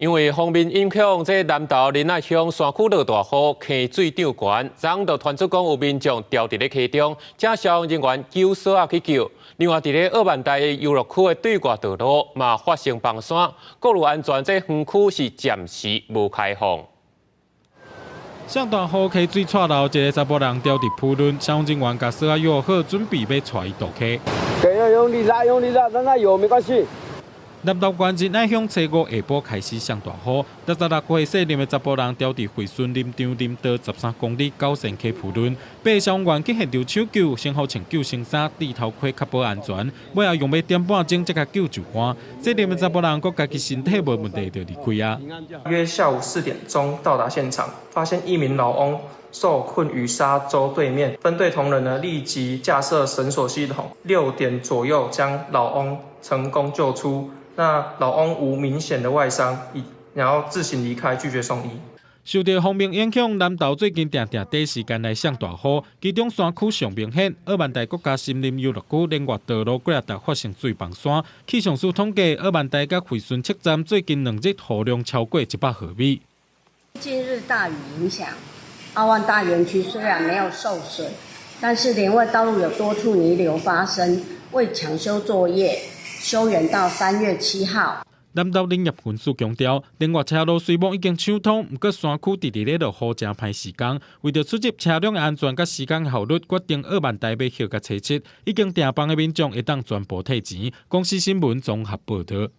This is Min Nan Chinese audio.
因為鋒面影響，這南投仁愛鄉山區落大雨，溪水漲懸，昨就傳出講有民眾牢佇咧溪中，請消防人員救索仔去救。另外，佇咧鄂萬大遊樂區的對外道路嘛發生崩山，顧慮安全，這園區是暫時無開放。上大雨溪水掣流，一個查埔人牢佇浮輪，消防人員共索仔約好，準備欲帶伊渡溪。對，要用力拉，用力拉，讓它游沒關係。南投縣仁愛鄉初五下晡開始上大雨，66歲姓林的查埔人牢佇惠蓀林場林道13公里九仙溪浮輪，八消防員去現場搶救，先予穿救生衫、戴頭盔確保安全，尾後用欲點半鐘才共救上岸。姓林的查埔人閣家己身體無問題就離開啊。約下午4點鐘到達現場，發現一名老翁受困於沙洲對面，分隊同仁呢立即架設繩索系統，6點左右將老翁成功救出。那老翁無明顯的外傷，然後自行離開，拒絕送醫。受著鋒面影響，南投最近定定短時間內上大雨，其中山區上明顯。鄂萬大國家森林遊樂區連岳道路幾若逐發生水崩山。氣象署統計，鄂萬大佮惠蓀測站最近2日雨量超過100毫米。近日大雨影響，奧萬大園區雖然沒有受損，但是連外道路有多處泥流發生，為搶修作業。休園到3月7號。南投林業分署強調，連岳車路雖罔已經暢通，毋過山區直直咧落雨，誠歹施工。為著出入車輛安全佮時間效率，決定鄂萬大欲歇到初七，已經訂房的民眾會當全部退錢。公視新聞綜合報導。